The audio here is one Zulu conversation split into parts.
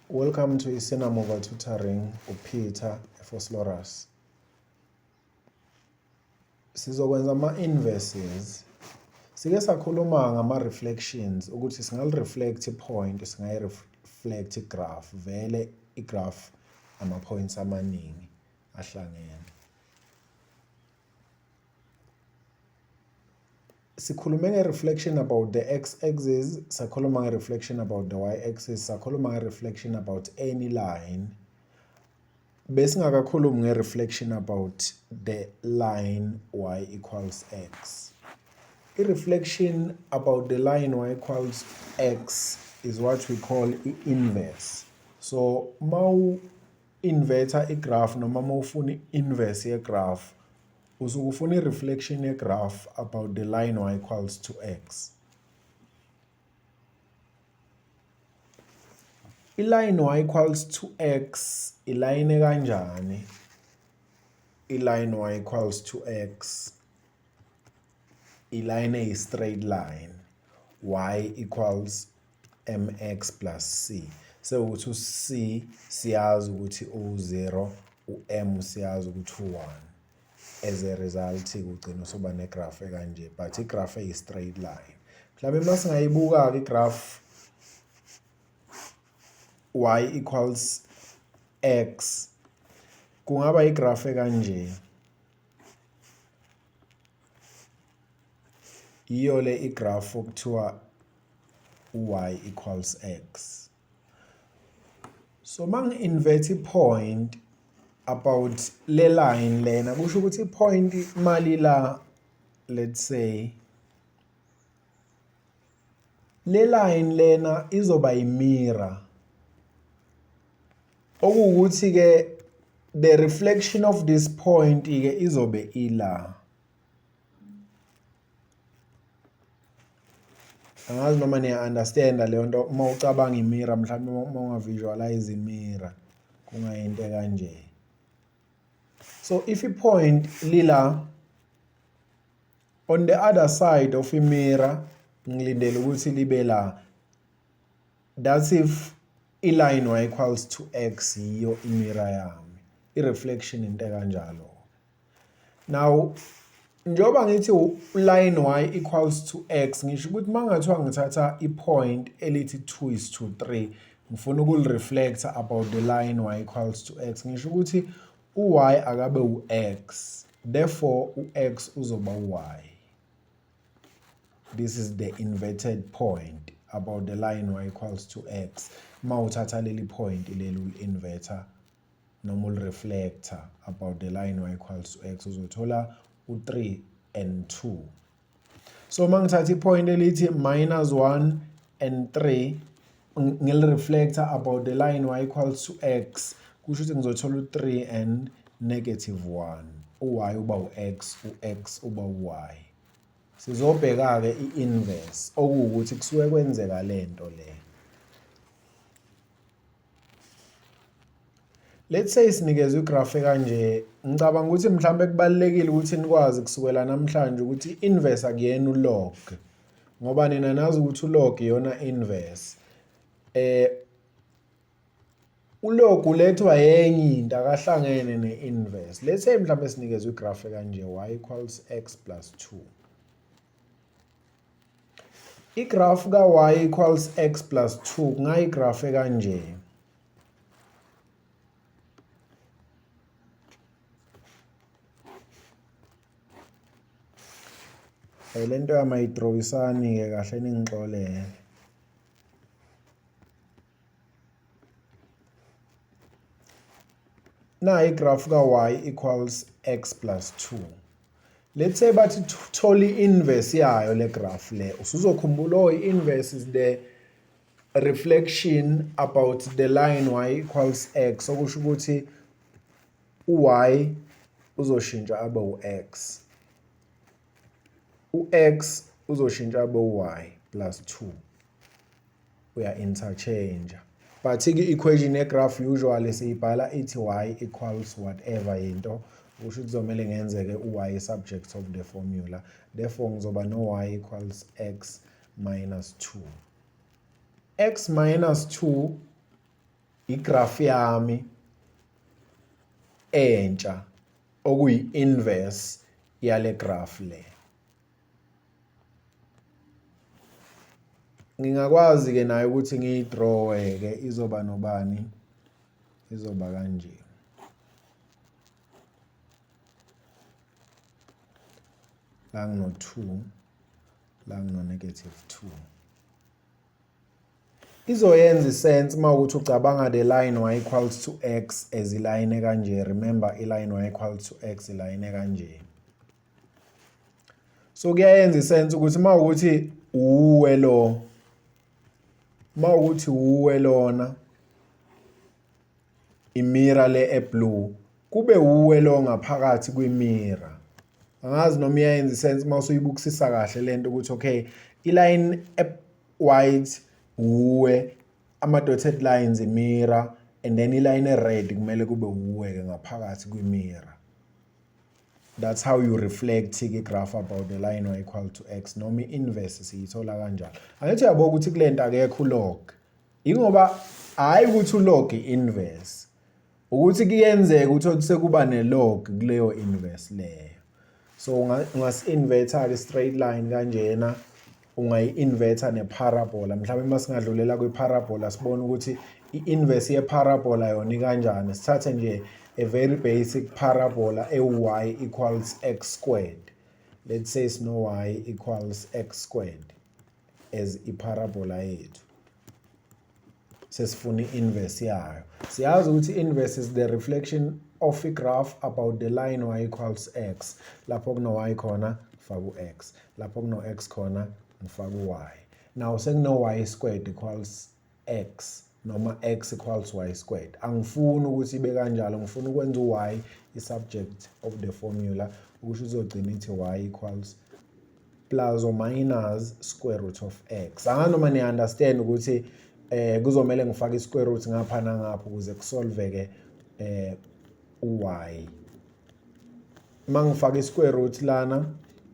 Welcome to Isinamova Tutoring, uPeter ePhosphorus. Sizokwenza ama-inverses. Sike sakhuluma ngama-reflections ukuthi singali-reflect i-point, singayi-reflect i-graph. Vele i-graph ama-points amaningi ahlangene. Sikhulume nge-reflection about the x-axis, sakhuluma nge-reflection about the y-axis, sakhuluma nge-reflection about any line. Besingakakhulumi nge-reflection about the line y equals x. I-reflection about the line y equals x is what we call i-inverse. So mawu inverter i-graph noma mawufuna i-inverse ye-graph usuke ufuna i-reflection ye-graph about the line y equals to x. I-line y equals to x ilayine kanjani? I-line y equals to x ilayine eyi-straight line y equals mx plus c. Sewukuthi u-c siyazi ukuthi u-0, u-m siyazi ukuthi u-1. As a result kugcina usuba negraph ekanje, but igraph eyi-straight line. Mhlawumbe uma singayibuka-ke igraph y equals x kungaba igraph ekanje. Yiyo le igraph okuthiwa y equals x. So mangi-invert i-point about le line lena kusho ukuthi i-point mali la, let's say le line lena izoba yimirror, okuwukuthi ke the reflection of this point ke izobe ila. Angazi noma niya-understand-a leyo nto. Uma ucabanga imira, mhlawumbe uma unga-visualize imira kungayinto ekanje. So if i-point lila on the other side of imira, ngilindele ukuthi libe la. That's if i-line y equals to x yiyo imira yami. I-reflection into ekanjalo. Now njengoba ngithi line y equals to x, ngisho ukuthi uma ngathiwa ngithatha i-point elithi 2 is to 3, ngifuna ukulireflecta about the line y equals to x, ngisho ukuthi u-y akabe u-x, therefore u-x uzoba u-y. This is the inverted point about the line y equals to x. Uma uthatha leli point leli uli-inverter noma uli-reflector about the line y equals to x, uzothola u-3 and 2. So uma ngithatha i-point elithi minus 1 and 3 ngili-reflector about the line y equals to x, kusho ukuthi ngizothola u-3 and negative 1. U-y uba u-x, u-x uba u-y. Sizobheka-ke i-inverse, okuwukuthi kusuke kwenzeka lento le. Let's say sinikezwe igraph ekanje, ngicabanga ukuthi mhlawumbe kubalulekile ukuthi nikwazi kusukela namhlanje ukuthi i-inverse akuyena u-log, ngoba nina nazi ukuthi u-log iyona inverse. U-log ulethwa yenye into, akahlangene ne-inverse. Let's say mhlawumbe sinikezwe igraph ekanje, y equals x plus 2. Igraph ka-y equals x plus 2 kungayigraph ekanje. Le nto yami ayidrowisani-ke kahle, ningixolele. Nayi igraph ka-y equals x plus 2. Let's say bathi thola i-inverse yayo le graph le. Usuzokhumbula, oh, i-inverse is the reflection about the line y equals x, okusho ukuthi u-y uzoshintsha abe u-x, u-x uzoshintsha abe u-y plus 2. Uya interchange, but i-equation ye-graph usually siyibhala ithi y equals whatever yinto, kusho ukuthi kuzomele ngenzeke u-y subject of the formula. Therefore ngizoba no-y equals x minus 2. X minus 2 Igraph yami entsha okuyi-inverse yale graph le. Ngingakwazi ke nayo ukuthi ngiyidrawe ke, izoba nobani, izoba kanje. La ngino-2, la ngino-negative 2. Izoyenza isense uma ukuthi ucabanga the line y equals to x as ilayini kanje. Remember, iline y equals to x ilayini kanje. So kuyayenza isense ukuthi uma ukuthi uwe lo, uma ukuthi uwe lona imira le eblue, kube uwe lo ngaphakathi kwimira. Angazi noma iyayenza isense uma usuyibukisisa kahle lento ukuthi okay, iline white uwe, ama dotted lines imira, and then iline red kumele kube uwe ke ngaphakathi kwimira. That's how you reflect i-graph about the line y equal to x, noma i-inverse siyithola kanjalo. Angithi uyabo ukuthi kule nto akekho ulog, ingoba hhayi ukuthi ulog i-inverse, ukuthi kuyenzeka ukuthi sekuba ne-log kuleyo inverse leyo. So ungasi-inverta-ke straight line kanjena, ungayi-inverta ne-parabola. Mhlawumbe uma singadlulela kwi-parabola sibone ukuthi i-inverse ye-parabola yona ikanjani. Sithathe nje a very basic parabola ewu-y equals x squared. Let's say sino-y equals x squared as i-parabola yethu. Sesifuna i-inverse yayo. Siyazi ukuthi i-inverse is the reflection of a graph about the line y equals x. Lapho kuno-y khona, ngifaka u-x. Lapho kuno-x khona, ngifaka u-y. Now sekuno-y squared equals x, noma x equals y squared. Angifuni ukuthi ibe kanjalo, ngifuna ukwenza u-y i-subject of the formula, ukusho uzogcina ithi y equals plus or minus square root of x. Angazi noma niya-understand ukuthi kuzomele ngifake i-square root ngapha nangapha ukuze kusolveke u-y. Uma ngifaka i-square root lana,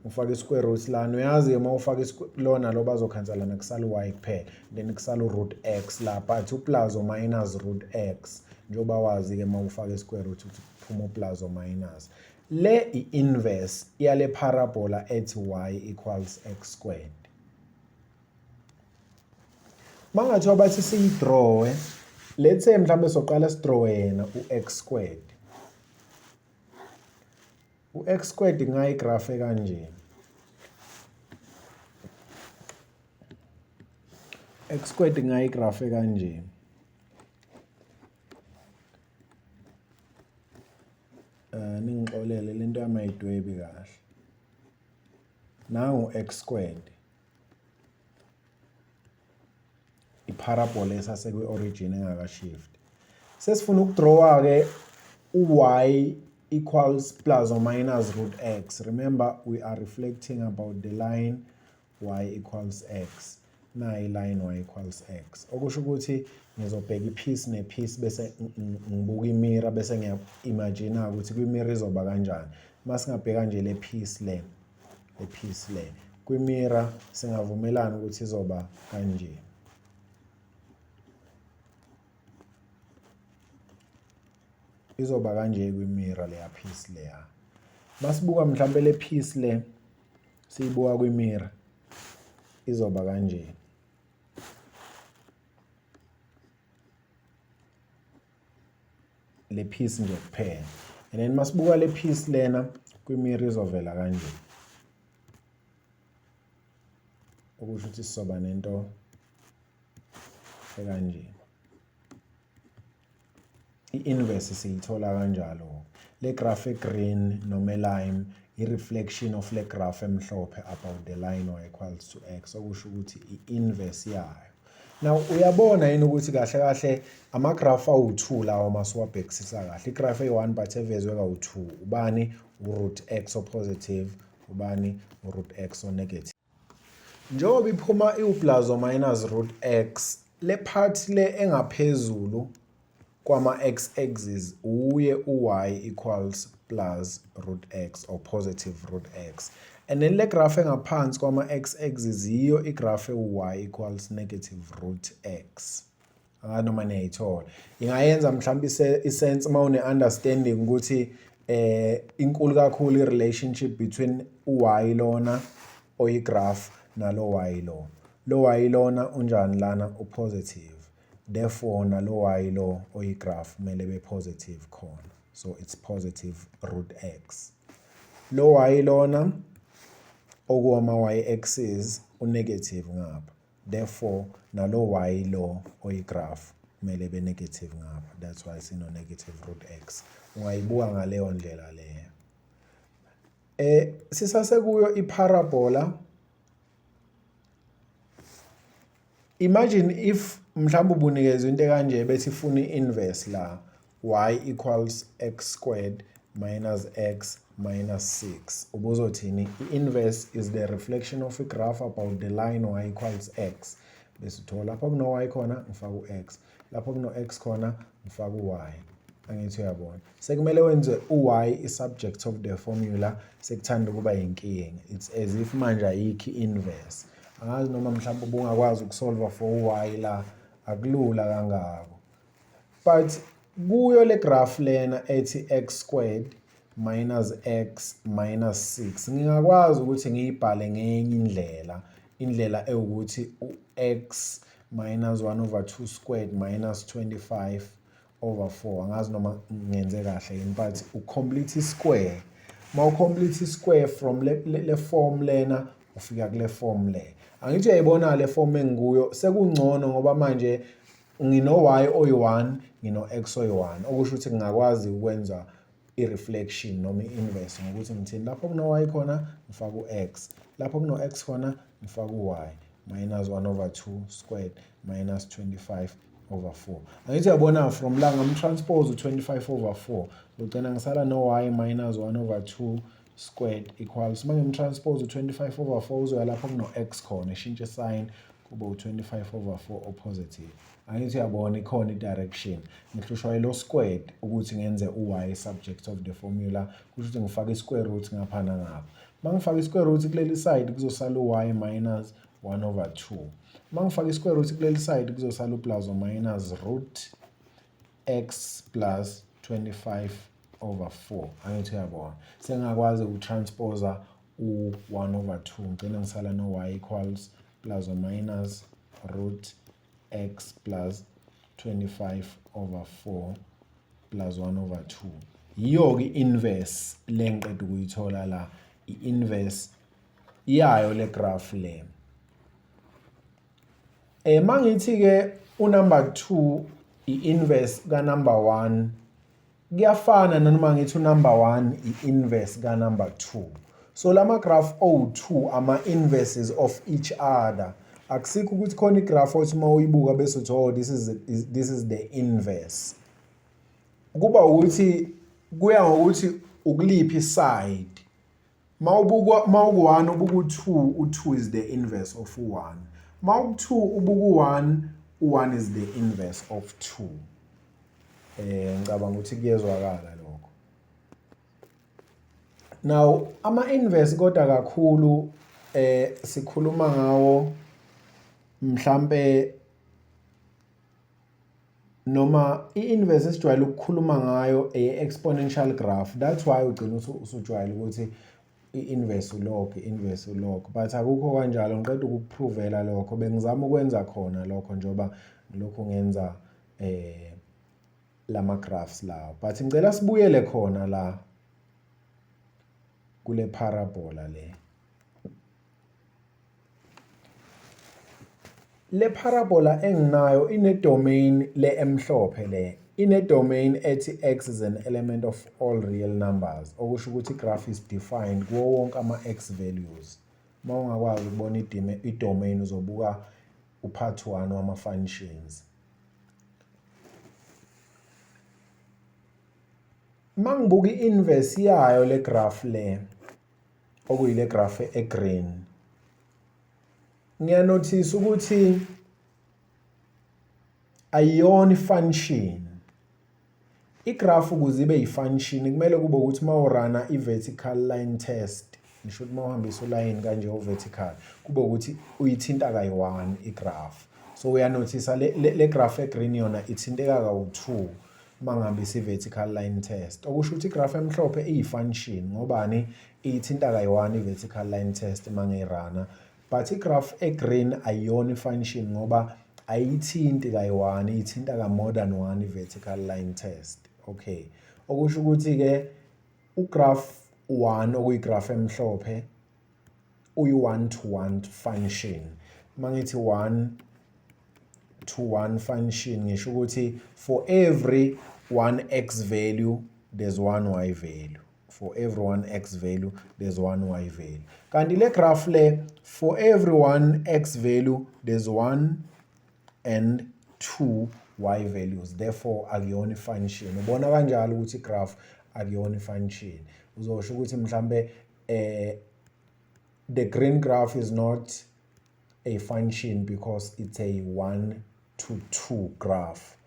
ngifaka i-square root lana, uyazi-ke uma ufaka lona lo bazokhanselana, kusala u-y kuphela, then kusala u-root x la, but u-plus or minus root x, njengoba wazi-ke uma ufaka i-square root ukuthi kuphuma u-plus or minus. Le i-inverse yale parabola ethi y equals x squared. Mangathiwa bathi siyidrawe, let's say mhlambe soqala sidrawe yena u-x squared. U-x squared ngayigraph kanje. X squared ngayigraph kanje. Ningixolele lento yami ayidwebi kahle. Nangu x squared. Iparabola esasekwi-origin engakashift. Sesifuna ukudrawa ke u-y equals plus or minus root x. Remember, we are reflecting about the line y equals x. Nayi line y equals x. Okusho ukuthi ngizobheka i-piece ne-piece bese ngibuka imira bese ngiya-imagine ukuthi kwimira izoba kanjani. Uma singabheka nje le piece le, le piece le, kwimira singavumelana ukuthi izoba kanje. Izoba kanje kwimira leya piece leya. Masibuka mhlambe le piece le siyibuka kwimira izoba kanje. Le piece nje kuphela. And then masibuka le piece lena kwimira izovela kanje. Okusho ukuthi sizoba nento ekanje. I-inverse siyithola kanjalo. Le graph e-green noma e-lime i-reflection of le graph emhlophe about the line y equals to x, okusho ukuthi i-inverse yayo. Now uyabona yini ukuthi kahle kahle ama-graph awu-2 lawa uma siwabhekisisa kahle. I-graph eyi-1 but evezwe kawu-2. Ubani u-root x o-positive, ubani u-root x o-negative. Njengoba iphuma iwu-plus or minus root x, le part le engaphezulu kwama-x axis uye u-y equals plus root x or positive root x. And then le graph engaphansi kwama-x axis yiyo igraph ewu-y equals negative root x. Angazi noma niyayithola. Ingayenza mhlawumbe i-sense uma une-understanding ukuthi inkulu kakhulu i-relationship between u-y lona oyi-graph nalo y lo. Lo y lona unjani lana? U-positive. Therefore nalo y lo oyi-graph kumele be positive khona. So it's positive root x. Lo y lona okuwama y axis u-negative ngapha. Therefore nalo y lo oyi-graph kumele be negative ngapha. That's why sino negative root x. Ungayibuka ngaleyo ndlela leyo. Sisasekuyo i-parabola. Imagine if mhlawumbe ubunikezwe into ekanje bethi ifuna i-inverse la, y equals x squared minus x minus 6. Ubuzothini? I-inverse is the reflection of a graph about the line y equals x. Bese uthola lapho kuno y khona ngifaka u-x, lapho kuno x khona ngifaka u-y. Angithi uyabona. Sekumele wenze u-y i-subject of the formula, sekuthanda ukuba yinkinga. It's as if manje ayikho i-inverse. Angazi noma mhlawumbe ubungakwazi ukusolva for u-y la, akulula kangako. But kuyo le graph lena ethi x squared minus x minus 6, ngingakwazi ukuthi ngiyibhale ngenye indlela, indlela ewukuthi u-x minus 1 over 2 squared minus 25 over 4. Angazi noma ngenze kahle yini, but u-complete square. Uma u-complete square from le form lena ufika kule form le. Angithi uyayibona le form engikuyo sekungcono ngoba manje ngino y oyi-1 ngino x oyi-1, okusho ukuthi ngingakwazi ukwenza i-reflection noma i-inverse ngokuthi ngithini, lapho kuno y khona ngifaka u-x, lapho kuno x khona ngifaka u-y, minus 1 over 2 squared minus 25 over 4. Angithi uyabona from la ngam-transpose u-25 over 4, ngigcina ngisala no y minus 1 over 2 squared equals, uma ngim-transpose u-25 over 4 uzoya lapho kuno x khona, eshintshe sign kube u-25 over 4 o-positive. Angithi uyabona ikhona i-direction, ngihlushwa yilo squared ukuthi ngenze u-y subject of the formula, kusho ukuthi ngifake i-square root ngapha nangapha. Uma ngifake i-square root kuleli side kuzosala u-y minus 1 over 2. Uma ngifake i-square root kuleli side kuzosala u-plus or minus root x plus 25 over 4. Angithi uyabona, sengingakwazi ukutranspose u-1 over 2, ngigcina ngisala no-y equals plus or minus root x plus 25 over 4 plus 1 over 2. Yiyo-ke i-inverse le ngiqeda ukuyithola la, i-inverse yayo le graph le. Mangithi-ke unumber 2 i-inverse ka-number 1, kuyafana nanoma ngithi unumber 1 i-inverse ka-number 2. So lama graph owu-2 ama-inverses of each other. Akusikho ukuthi khona igraph othi uma uyibuka bese uthi oh this is the inverse. Kuba ukuthi kuya ngokuthi ukuliphi side. Mawubuka mawuku-1 ubuka u-2, u-2 is the inverse of u-1. Mawuku-2 ubuka u-1, u-1 is the inverse of 2. Ngicabanga ukuthi kuyezwakala lokho. Now ama-inverse kodwa kakhulu sikhuluma ngawo mhlambe noma i-inverse esijwayele ukukhuluma ngayo eye-exponential graph. That's why ugcina usujwayele ukuthi i-inverse ulog, i-inverse ulog, but akukho kanjalo. Ngiqeda ukukuprovela lokho, bengizama ukwenza khona lokho njengoba ngilokhu ngenza lama graphs lawo, but ngicela sibuyele khona la kule parabola le. Le parabola enginayo ine-domain le emhlophe le, ine-domain ethi x is an element of all real numbers, okusho ukuthi i-graph is defined kuwo wonke ama-x values. Uma ungakwazi ukubona i-domain uzobuka u-part 1 wama-functions. Uma ngibuka i-inverse yayo le graph le, okuyile graph e-green, ngiyanothisa ukuthi ayiyona i-function. I-graph ukuze ibe yi-function kumele kube ukuthi uma urana i-vertical line test, ngisho ukuthi uma uhambisa ulayini kanje o-vertical, kube ukuthi uyithinta kayi-1 i-graph. So uyanothisa le graph e-green yona ithinteka kawu-2 uma ngihambisa i-vertical line test, okusho ukuthi igraph emhlophe iyi-function. Ngobani? Iyithinta kayi-1 i-vertical line test uma ngiyirana, but igraph e-green ayiyona i-function ngoba ayithinti kayi-1, iyithinta ka-more than 1 i-vertical line test. Okay, okusho ukuthi-ke ugraph 1, okuyigraph emhlophe, uyi-1 to 1 function. Uma ngithi 1 to 1 function, ngisho ukuthi for every 1 x value there's 1 y value, for every 1 x value there's 1 y value. Kanti le graph le, for every 1 x value there's 1 and 2 y values, therefore akuyona i-function. Ubona kanjalo ukuthi igraph akuyona i-function. Uzosho ukuthi mhlambe the green graph is not a function because it's a 1 to 2 graph.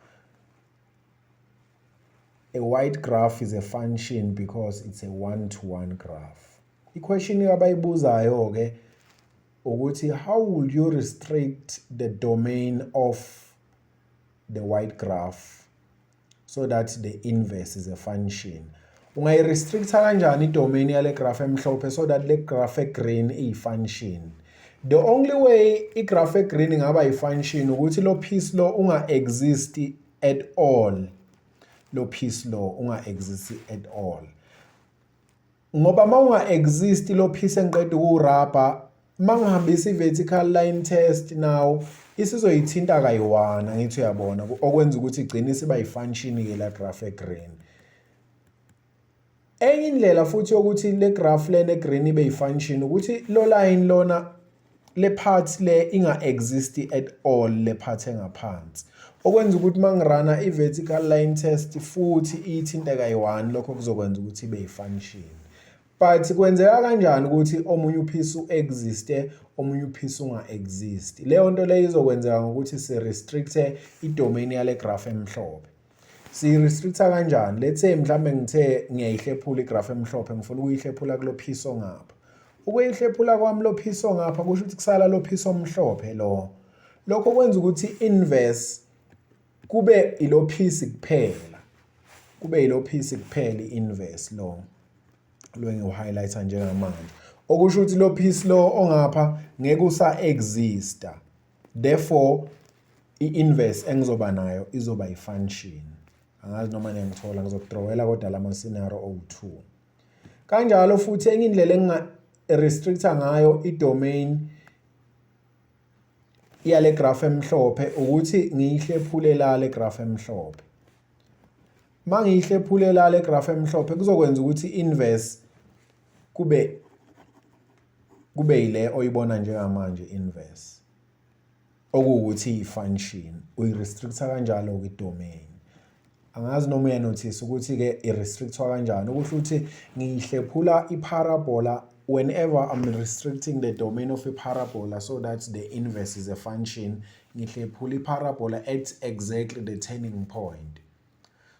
A white graph is a function because it's a 1 to 1 graph. I-question abayibuzayo ke ukuthi how will you restrict the domain of the white graph so that the inverse is a function? Ungayi-restricta kanjani i-domain yale graph emhlophe so that le graph e-green iyi-function? The only way i-graph e-green ingaba yi-function ukuthi lo piece lo unga-exist at all, lo piece lo unga-exist at all, ngoba uma unga-exist lo piece engiqeda ukuwurabha, uma ngihambisa i-vertical line test now isizoyithinta kayi-1, angithi uyabona? Okwenza ukuthi igcine isiba yi-function-ke la graph e-green. Enye indlela futhi yokuthi le graph lena e-green ibe yi-function ukuthi lo line lona, le part le inga-exist at all, le part engaphansi, okwenza ukuthi uma ngirana i-vertical line test futhi iyithinte kayi-1, lokho kuzokwenza ukuthi ibe yi-function. But kwenzeka kanjani ukuthi omunye upiece u-existe, omunye upiece unga-exist? Leyo nto leyo izokwenzeka ngokuthi si-restricte i-domain yale graph emhlophe. Siyi-restricta kanjani? Let's say mhlambe ngithe ngiyayihlephula igraph emhlophe, ngifuna ukuyihlephula kulo piece ongapha. Ukuyihlephula kwami lo piece ongapha kusho ukuthi kusala lo piece omhlophe lo. Lokho kwenza ukuthi inverse kube ilo piece kuphela, kube yilo piece kuphela i-inverse, lo engiwu-highlighta njengamanje, okusho ukuthi lo piece lo ongapha ngeke usa-exista, therefore i-inverse engizoba nayo izoba i-function. Angazi noma niyangithola. Ngizokudrowela kodwa lama scenario owu-2 kanjalo. Futhi enye indlela enginga-restricta ngayo i-domain yale graph emhlophe ukuthi ngiyihlephule la le graph emhlophe. Uma ngiyihlephule la le graph emhlophe, kuzokwenza ukuthi inverse kube yile oyibona njengamanje inverse, okuwukuthi iyi-function. Uyi-restricta kanjalo-ke i-domain. Angazi noma uyanothisa ukuthi-ke i-restrictwa kanjani. Okusho ukuthi ngiyihlephula i-parabola, whenever I'm restricting the domain of a parabola so that the inverse is a function, ngihlephula i-parabola at exactly the turning point.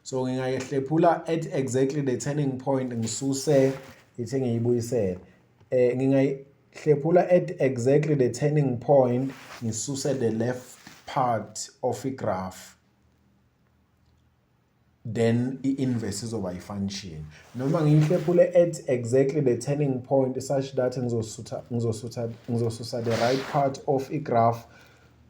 So ngingayihlephula at exactly the turning point, ngisuse ithi ngiyibuyisele, ngingayihlephula at exactly the turning point, ngisuse the left part of i-graph, then i-inverse izoba i-function, noma ngiyihlephule at exactly the turning point such that ngizosusa the right part of i-graph,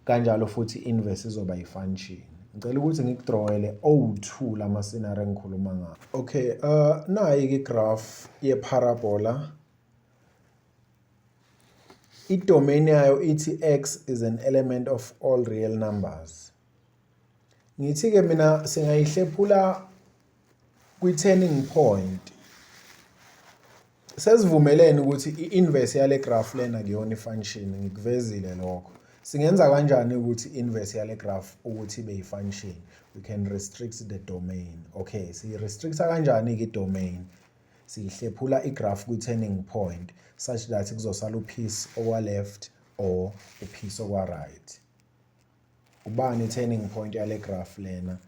kanjalo futhi i-inverse izoba i-function. Ngicela ukuthi ngikudrowele owu-2 lama scenario engikhuluma ngawo. Okay, nayi-ke i-graph ye-parabola. I-domain yayo ithi x is an element of all real numbers. Ngithi-ke mina singayihlephula kwi-turning point. Sesivumelene ukuthi i-inverse yale graph lena kuyona i-function, ngikuvezile lokho. Singenza kanjani ukuthi i-inverse yale graph ukuthi ibe i-function? We can restrict the domain. Okay, siyi-restricta kanjani-ke i-domain? Siyihlephula i-graph kwi-turning point such that kuzosala upiece okwa-left or upiece okwa-right. Ubani i-turning point yale graph lena?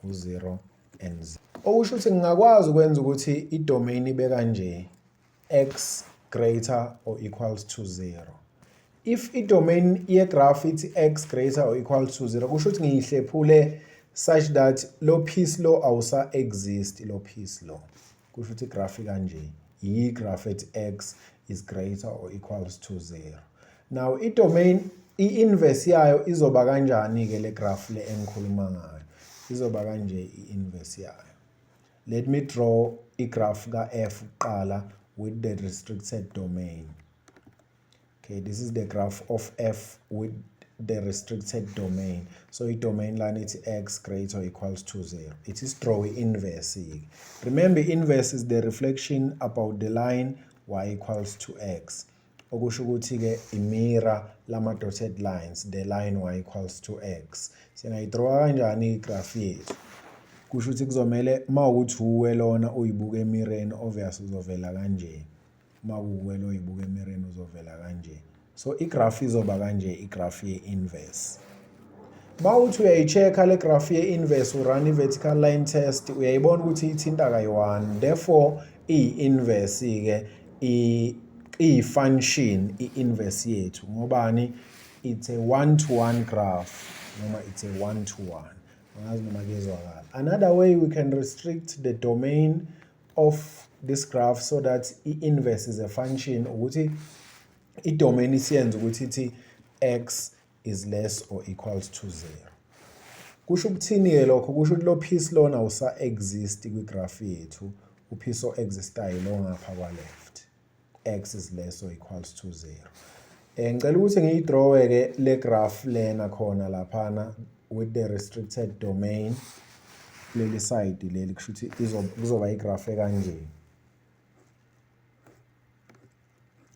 U-0 and 0. Okusho ukuthi ngingakwazi ukwenza ukuthi i-domain ibe kanje: x greater or equals to 0. If i-domain ye-graph ithi x greater or equal to 0, kusho ukuthi ngiyihlephule such that lo piece lo awusa exist, lo piece lo. Kusho ukuthi igraph kanje, yi-graph ethi x is greater or equals to 0. Now i-domain, i-inverse yayo izoba kanjani-ke le graph le engikhuluma ngayo? Izoba kanje i-inverse yayo. Let me draw i-graph ka-f kuqala with the restricted domain. Okay, this is the graph of f with the restricted domain. So i-domain lana ithi x greater or equals to 0. It is draw i-inverse. Remember, inverse is the reflection about the line y equals to x. Okusho ukuthi-ke imira lama-dotted lines, the line y equals to x. Singayidrawa kanjani igraph yethu? Kusho ukuthi kuzomele uma ukuthi uwe lona uyibuka emireni, obvious uzovela kanje. Uma kuwuwe lo uyibuka emireni uzovela kanje. So igraph izoba kanje, igraph ye-inverse. Uma uthi uyayi-check-a le graph ye-inverse, urun i-vertical line test, uyayibona ukuthi ithinta kayi-1, therefore iyi-inverse-ke, iyi-function i-inverse yethu. Ngobani? It's a one-to-one graph, noma it's a one-to-one. Angazi noma kuyezwakala. Another way we can restrict the domain of this graph so that i-inverse is a function ukuthi i-domain isiyenza ukuthi ithi x is less or equals to 0. Kusho ukuthini-ke lokho? Kusho ukuthi lo piece lona usa-exist kwi-graph yethu, upiece o-existayo lo ngapha kwa-left, x is less or equals to 0. Ngicela ukuthi ngiyidrawe-ke le graph lena khona laphana with the restricted domain kuleli side leli, kusho ukuthi kuzoba igraph ekanje.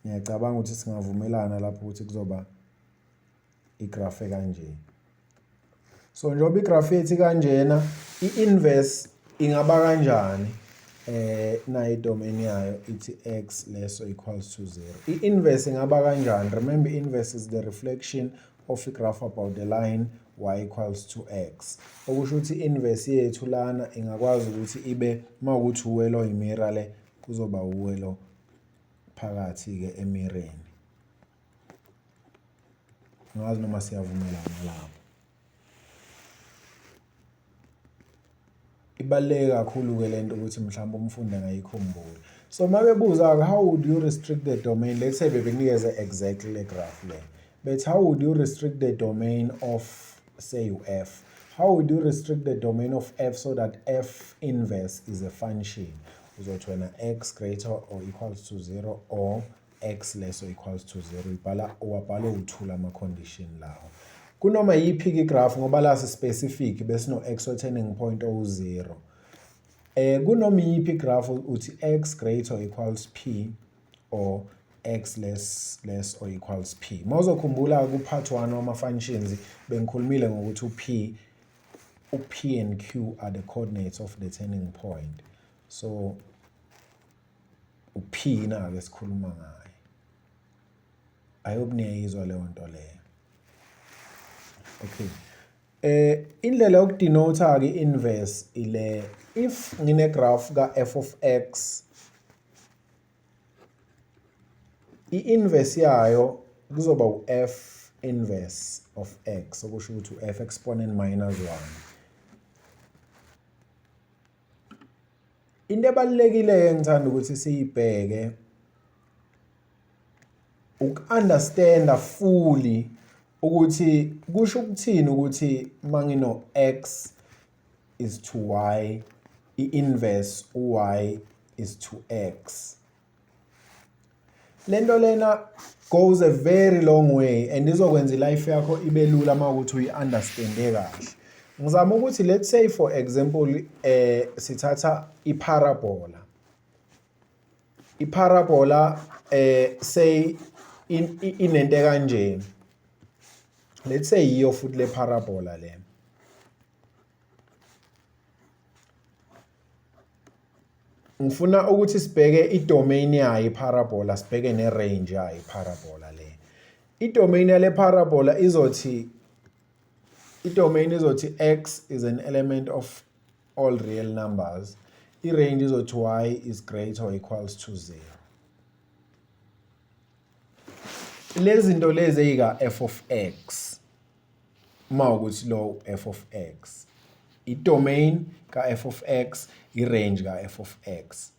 Ngiyacabanga ukuthi singavumelana lapho ukuthi kuzoba igraph ekanje. So njengoba igraph yethu kanjena, i-inverse ingaba kanjani? Nayo i-domain yayo ithi x less or equals to 0. I-inverse ingaba kanjani? Remember, inverse is the reflection of a graph about the line y equals to x. Okusho ukuthi i-inverse yethu lana ingakwazi ukuthi ibe, uma ukuthi uwelo imira le, kuzoba uwelo phakathi-ke emireni. Angazi noma siyavumelana lapho. Ibaluleke kakhulu-ke lento ukuthi mhlawumbe umfundi angayikhumbula. So uma bebuza-ke, how would you restrict the domain? Let's say bebekunikeze exactly le graph le. But how would you restrict the domain of, say, u-f? How would you restrict the domain of f so that f inverse is a function? Uzothi wena x greater or equals to 0 or x less or equals to 0. Ibhala uwabhala uthula ama condition lawo. Kunoma yiphi igraph, ngoba la specific besino x o turning point owu-0. Kunoma yiphi igraph uthi x greater or equals p or x less or equals p. Mawuzokhumbula ku part 1 wama functions bengikhulumile ngokuthi u-p and q are the coordinates of the turning point. So u-p na ke sikhuluma ngaye. I hope niyayizwa leyo nto leyo. Okay. Indlela yokudenote ke inverse ile, if ngine graph ka f of x, i-inverse yayo kuzoba u-f inverse of x, okusho ukuthi u-f exponent minus 1. Into ebalulekile engithanda ukuthi siyibheke uku-understanda fully ukuthi kusho ukuthini ukuthi mangino x is to y, i-inverse u-y is to x. Lento lena goes a very long way and izokwenza ilife yakho ibe lula uma ukuthi uyi-understande kahle. Ngizama ukuthi let's say for example sithatha iparabola. Iparabola say inento kanje. Let's say yiyo futhi le parabola le. Ngifuna ukuthi sibheke i-domain yayo iparabola, sibheke ne-range yayo iparabola le. I-domain yale parabola izothi, i-domain izothi x is an element of all real numbers. I-range izothi y is greater or equals to 0. Lezi zinto lezi eyika f of x, uma ukuthi lo f of x, i-domain ka-f of x, i-range ka-f of x.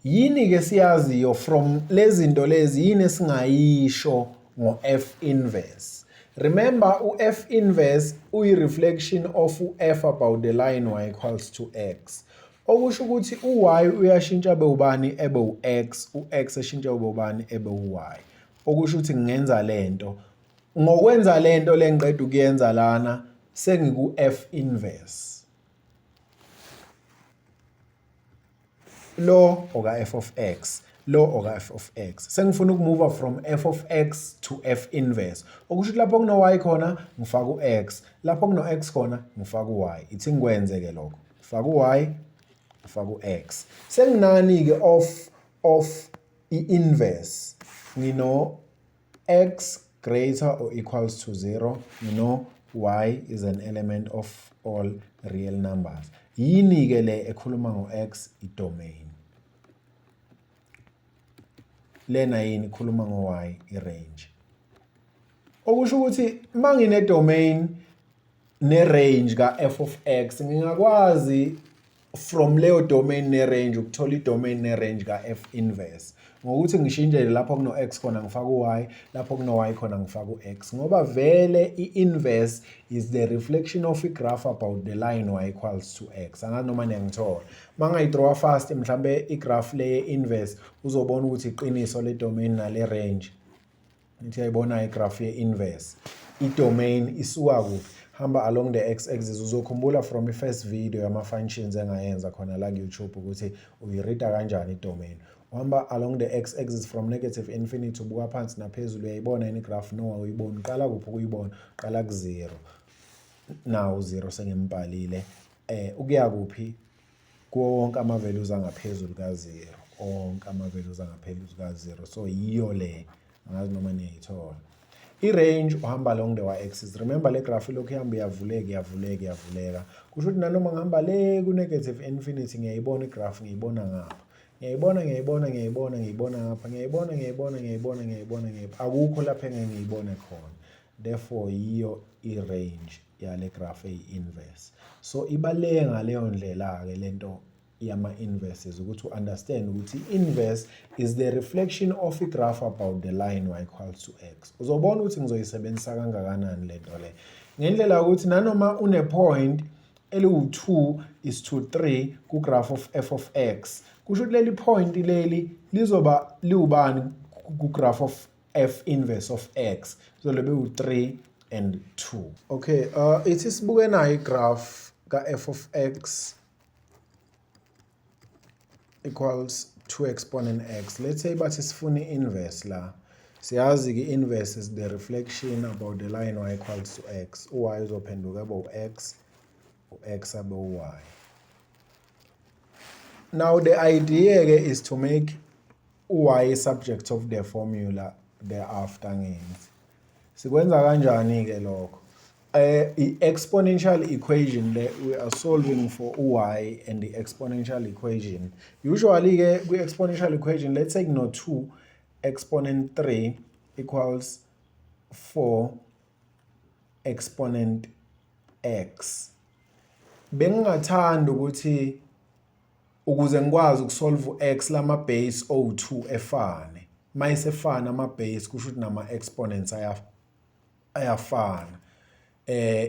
Yini-ke siyaziyo from lezi zinto lezi, yini esingayisho ngo-f inverse? Remember, u-f inverse uyi-reflection of u-f about the line y equals to x. Okusho ukuthi u-y uyashintsha abe ubani ebe u-x, u-x eshintsha ube ubani ebe u-y. Okusho ukuthi ngingenza lento. Ngokwenza lento le ngiqeda ukuyenza lana, sengiku-f inverse. Lo oka f of x, lo oka f of x. Sengifuna ukumuva from f of x to f inverse. Okusho ukuthi lapho kuno y khona ngifaka u-x, lapho kuno x khona ngifaka u-y. Ithi ngikwenze ke lokho. Ngifaka u-y, ngifaka u-x. Senginani ke of i-inverse? Ngino x greater or equals to 0, ngino y is an element of all real numbers. Yini ke le ekhuluma ngo-x? I-domain. Lena yini ikhuluma ngo-y? I-range. Okusho ukuthi uma ngine-domain ne-range ka-f of x, ngingakwazi from leyo domain ne-range ukuthola i-domain ne-range ka-f inverse ngokuthi ngishintshe lapho kuno-x khona ngifake u-y, lapho kuno-y khona ngifake u-x, ngoba vele i-inverse is the reflection of i-graph about the line y equals to x. Angazi noma niyangithola. Uma ngayidrowa fast mhlambe i-graph le ye-inverse, uzobona ukuthi iqiniso le domain nale range. Ngithi uyayibona i-graph ye-inverse, i-domain isuka kuphi? Hamba along the x axis. Uzokhumbula from i-first video yama-functions engayenza khona la ku-YouTube ukuthi uyirida kanjani i-domain. Uhamba along the x axis from negative infinity, ubuka phansi naphezulu. Uyayibona yini i-graph? No, awuyiboni. Uqala kuphi ukuyibona? Uqala ku-zero. Nawu zero sengimbhalile. Ukuya kuphi? Kuwo wonke ama-values angaphezulu ka-zero, onke ama-values angaphezulu ka-zero. So yiyo le, angazi noma niyayithola. I-range uhamba along the y-axis. Remember, le graph ilokhu ihamba iyavuleka, iyavuleka, iyavuleka. Kusho ukuthi nanoma ngihamba le ku-negative infinity, ngiyayibona i-graph, ngiyibona ngapha, ngiyayibona, ngiyayibona, ngiyayibona, ngiyibona ngapha, ngiyayibona, ngiyayibona, ngiyayibona, ngiyayibona, ngiyayibona. Akukho lapho engeke ngiyibone khona. Therefore yiyo i-range yale graph eyi-inverse. So ibaluleke ngaleyo ndlela-ke lento yama-inverses, ukuthi u-understand ukuthi i-inverse is the reflection of i-graph about the line y equals to x. Uzobona ukuthi ngizoyisebenzisa kangakanani lento le, ngendlela yokuthi nanoma une-point eliwu-2 is to 3 ku-graph of f of x, kusho ukuthi leli point leli lizoba liwubani ku-graph of f inverse of x? Kuzobe u-3 and 2. Okay, ithi sibuke nayo i-graph ka-f of x equals 2 exponent x. Let's say bathi sifuna i-inverse la. Siyazi-ke i-inverse is the reflection about the line y equals to x. U-y uzophenduka abe u-x, u-x abe u-y. Now the idea-ke is to make u-y subject of the formula thereafter. Ngenzi sikwenza kanjani-ke lokho? I-exponential equation le, we are solving for y and the exponential equation. Usually ke kwi-exponential equation, let's say kuno 2 exponent 3 equals 4 exponent x, bengingathanda ukuthi ukuze ngikwazi ukusolve u-x, lama base o2 efane. Mayisefana ama base, kusho ukuthi nama exponents ayafana.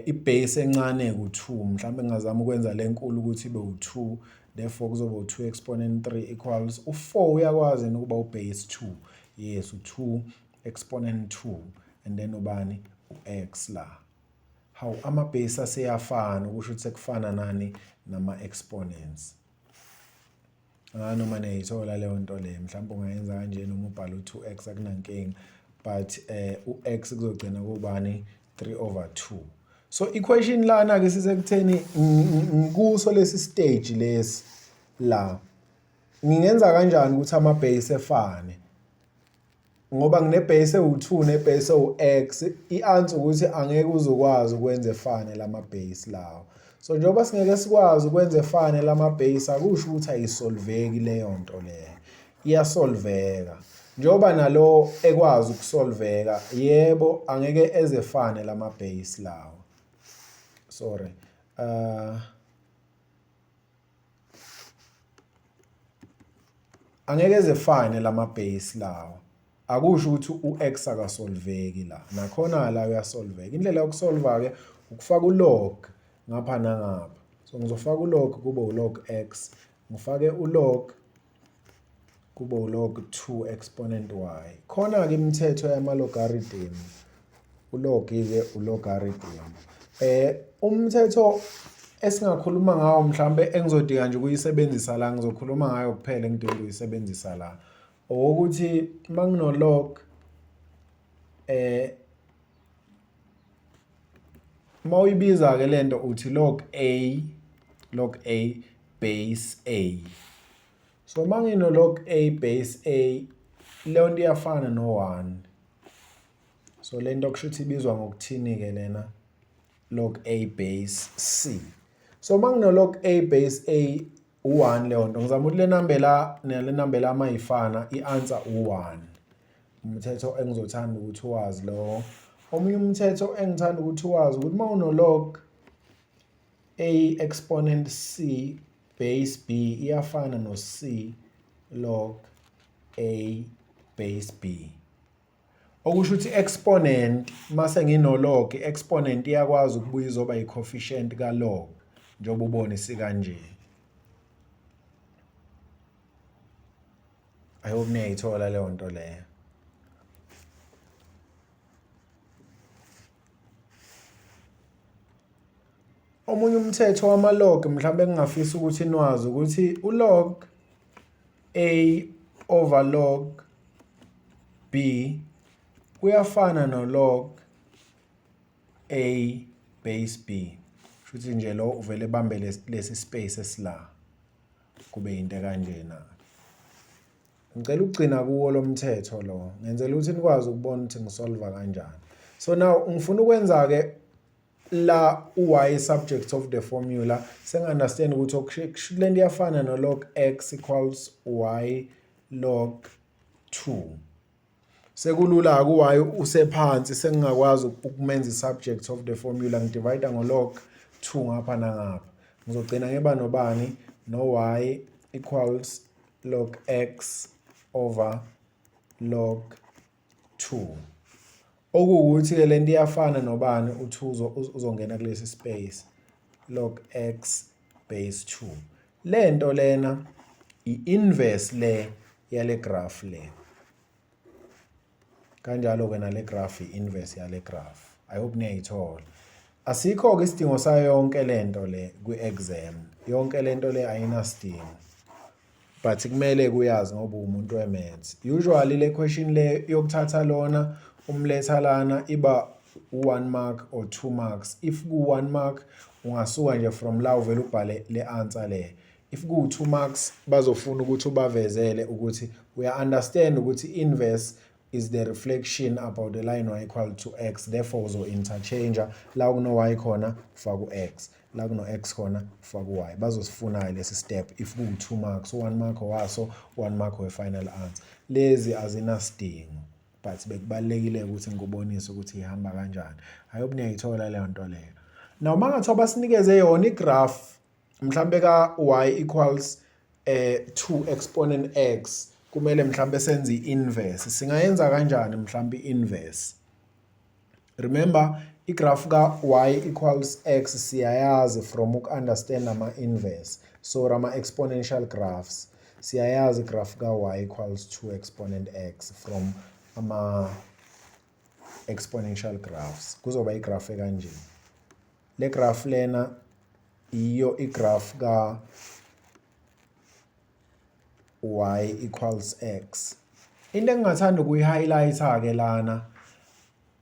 I-base encane ku2, mhlawumbe ngingazama ukwenza lenkulu ukuthi ibe u2. Therefore kuzoba u2 exponent 3 equals u4. Uyakwazi ukuba ubase 2? Yes, u2 exponent 2 and then ubani? U-x la. Hawu, ama-base aseyafana, okusho ukuthi sekufana nani? Nama-exponents. Noma niyayithola leyo nto leyo. Mhlawumbe ungayenza kanje noma ubhale u-2x, akunankinga, but u-x kuzogcina kubani? 3 over 2. So equation lana ke sisekutheni, ngikuso lesi stage lesi la, ngingenza kanjani ukuthi ama-base efane? Ngoba ngine-base ewu-2 ne-base ewu-x, i-answer ukuthi angeke uzokwazi ukwenza efane lama-base lawo. So njengoba singeke sikwazi ukwenza efane lama-base, akusho ukuthi ayisolveki leyo nto leyo, iyasolveka. Njengoba nalo ekwazi ukusolveka, yebo angeke ezefane lama base lawa. Sorry. Angeke ezefane lama base lawa. Akusho ukuthi u-x akasolveki la. Nakhona la uyasolveka. Indlela yokusolva ke ukufaka ulog ngapha nangapha. So ngizofaka ulog kube ulog x, ngifake ulog kube ulog 2 exponent y. Khona-ke imithetho yama-logarithm. Ulog-ke ulogarithm. Umthetho esingakhuluma ngawo mhlambe engizodinga nje ukuyisebenzisa la, ngizokhuluma ngayo kuphela engidinga ukuyisebenzisa la. Owokuthi uma ngino-log uma uyibiza ke lento uthi log a, log a base a. So uma ngino log a base a, leyo nto iyafana no-1. So lento kusho ukuthi ibizwa ngokuthini ke lena? Log a base c. So uma ngino log a base a u-1 leyo nto, ngizama ukuthi le number la nale number la mayifana, i-answer u-1. Umthetho engizothanda ukuthi uwazi lowo. Omunye umthetho engithanda ukuthi uwazi ukuthi uma uno-log a exponent c base b iyafana no-c log a base b. Okusho ukuthi exponent mase ngino-log, i-exponent iyakwazi ukubuya izoba i-coefficient ka-log njengoba ubona isikanje. I hope niyayithola leyo nto leyo. Omunye umthetho wama-log mhlawumbe engingafisa ukuthi niwazi ukuthi u-log a over log b kuyafana no-log a base b. Shuthi nje lo uvele ebambe lesi space esila, kube into kanjena. Ngicela ukugcina kuwo lo mthetho lo, ngenzela ukuthi nikwazi ukubona ukuthi ngisolva kanjani. So now ngifuna ukwenza-ke la u-y subject of the formula, sengi-understand ukuthi okusho le nto iyafana no-log x equals y log 2. Sekulula-ke u-y usephansi, sengingakwazi ukumenza i-subject of the formula, ngidivayida ngo-log 2 ngapha nangapha. Ngizogcina ngiba nobani? No-y equals log x over log 2. Okuwukuthi-ke le nto iyafana nobani? U-2 uzongena kulesi space, log x base 2. Le nto lena i-inverse le yale graph le. Kanjalo-ke nale graph i-inverse yale graph. I hope niyayithola. Asikho-ke isidingo sayo yonke le nto le kwi-exam. Yonke le nto le ayinasidingo. But kumele kuyazi ngoba uwumuntu we-maths. Usually le question le yokuthatha lona umletha lana iba u-1 mark or 2 marks. If ku-1 mark ungasuka nje from la uvele ubhale le answer le. If ku-2 marks bazofuna ukuthi ubavezele ukuthi uya understand ukuthi inverse is the reflection about the line y equal to x, therefore uzo interchange la kuno y khona ufaka u-x, la kuno x khona ufaka u-y. Bazosifuna lesi step if ku-2 marks, u-1 mark waso, 1 mark we-final answer. Lezi azinasidingo, but bekubalulekile ukuthi ngikubonise ukuthi ihamba kanjani. I hope niyayithola leyo nto leyo. Now uma ngathiwa basinikeze yona igraph mhlambe ka y equals 2 exponent x, kumele mhlambe senze i-inverse. Singayenza kanjani mhlambe i-inverse? Remember igraph ka y equals x siyayazi from uku-understand ama-inverse, so ama-exponential graphs. Siyayazi igraph ka y equals 2 exponent x from ama-exponential graphs. Kuzoba igraph ekanje. Le graph lena iyo igraph ka y equals x. Into engingathanda ukuyi-highlight-a ke lana,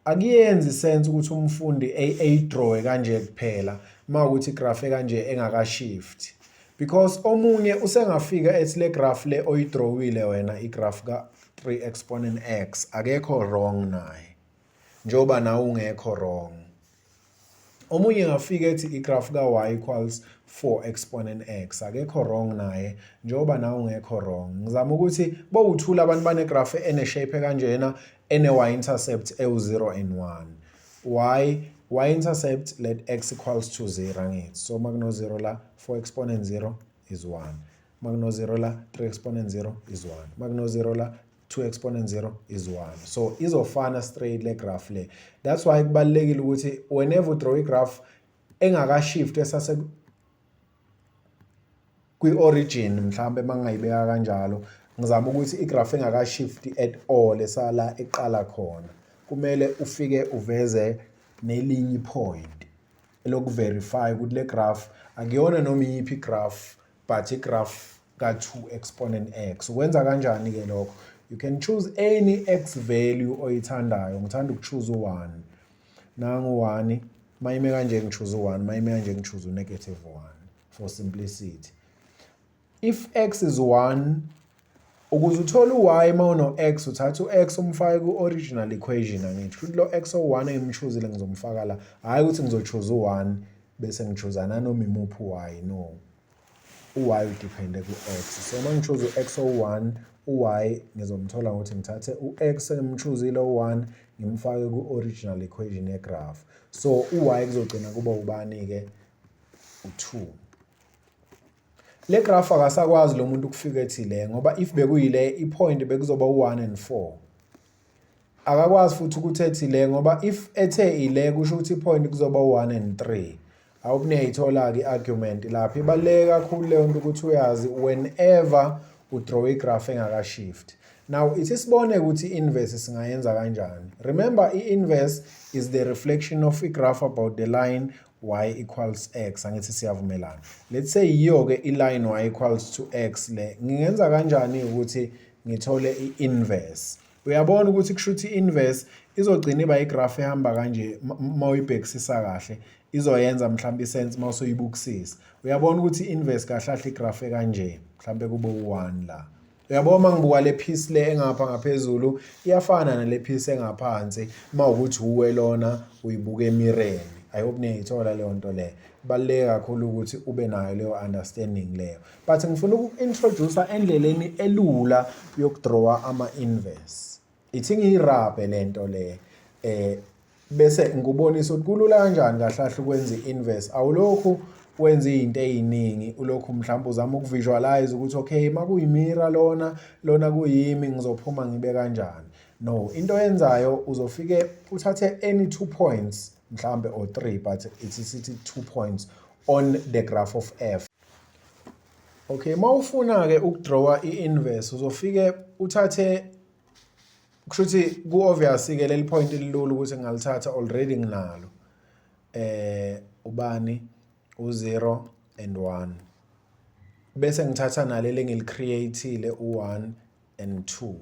akuyenzi sense ukuthi umfundi eyidrawe kanje kuphela uma ukuthi igraph ekanje engakashift, because omunye usengafika ethi le graph le oyidrawile wena igraph ka 3 exponent x, akekho wrong naye njengoba nawe ungekho wrong. Omunye ngafika ethi igraph ka-y equals 4 exponent x, akekho wrong naye, njengoba nawe ungekho wrong. Ngizama ukuthi bowuthula abantu banegraph ene-shape kanjena, ene-y intercept ewu-0 and 1. Y intercept, let x equals to 0, angithi. So uma kuno-0 la, 4 exponent 0 is 1. Uma kuno-0 la, 3 exponent 0 is 1. Uma kuno-0 la, 2 exponent 0 is 1. So izofana straight le graph le. That's why kubalulekile ukuthi whenever udraw igraph engakashift esase kwi-origin, mhlambe mangingayibeka kanjalo, ngizama ukuthi igraph engakashift at all, esala eqala khona, kumele ufike uveze nelinye ipoint elokuverify ukuthi le graph akuyona noma iyiphi igraph, but igraph ka-2 exponent x. Ukwenza kanjani ke lokho? You can choose any x value oyithandayo. Ngithanda ukuchoose u-1. Nangu 1, mayime kanje ngichoose u-1, mayime kanje ngichoose u-negative 1 for simplicity. If x is 1, ukuze uthole u-y uma uno-x, uthatha u-x umfake ku-original equation, angithi? Futhi lo x o-1 engimchoosile ngizomfaka la, hhayi ukuthi ngizochoose u-1 bese ngichoosa nanoma imuphi u-y. No, u-y udepende ku-x. So uma ngichoose u-x o-1, u-y ngizomthola ngokuthi ngithathe u-x engimchoosile u-1, ngimfake ku-original equation yegraph. So u-y kuzogcina kuba ubani-ke? U-2. Le graph akasakwazi lo muntu ukufika ethi le, ngoba if bekuyile ipoint bekuzoba u-1 and 4. Akakwazi futhi ukuthi ethi le, ngoba if ethe ile kusho ukuthi ipoint kuzoba u-1 and 3. Awukuniyayithola-ke i-argument lapho. Ibaluleke kakhulu leyo nto ukuthi uyazi whenever udraw igraph engakashift. Now ithi sibone ukuthi i-inverse singayenza kanjani. Remember, i-inverse is the reflection of igraph about the line y equals x, angithi siyavumelana? Let's say yiyo-ke i-line y equals to x le. Ngingenza kanjani ukuthi ngithole i-inverse? Uyabona ukuthi kusho ukuthi i-inverse izogcina iba igraph ehamba kanje. Uma uyibhekisisa kahle, izoyenza mhlawumbe isense uma usuyibukisisa. Uyabona ukuthi i-inverse kahle kahle igraph ekanje, mhlawumbe kube u-1 la. Uyabona, uma ngibuka le piece le engapha ngaphezulu, iyafana nale piece engaphansi uma ukuthi uwe lona uyibuka emireni. I hope niyayithola leyo nto leyo. Kubaluleke kakhulu ukuthi ube nayo leyo understanding leyo, but ngifuna uku-introduce endleleni elula yokudrawa ama-inverse. Ithi ngiyirabhe le nto le, bese ngikubonisa ukuthi kulula kanjani kahle kahle ukwenza i-inverse. Awulokhu wenza izinto eziningi, ulokhu mhlawumbe uzama ukuvisualize ukuthi okay, makuyimira lona, lona kuyimi, ngizophuma ngibe kanjani. No, into oyenzayo, uzofike uthathe any two points mhlambe or three, but ithi sithi two points on the graph of f. Okay, mawufuna ke ukudrawa i-inverse, uzofike uthathe, kusho ukuthi ku-obvious ke leli point lilula ukuthi ngingalithatha, already nginalo, ubani? U0 and 1. Bese ngithatha naleli engilicreateile, u1 and 2.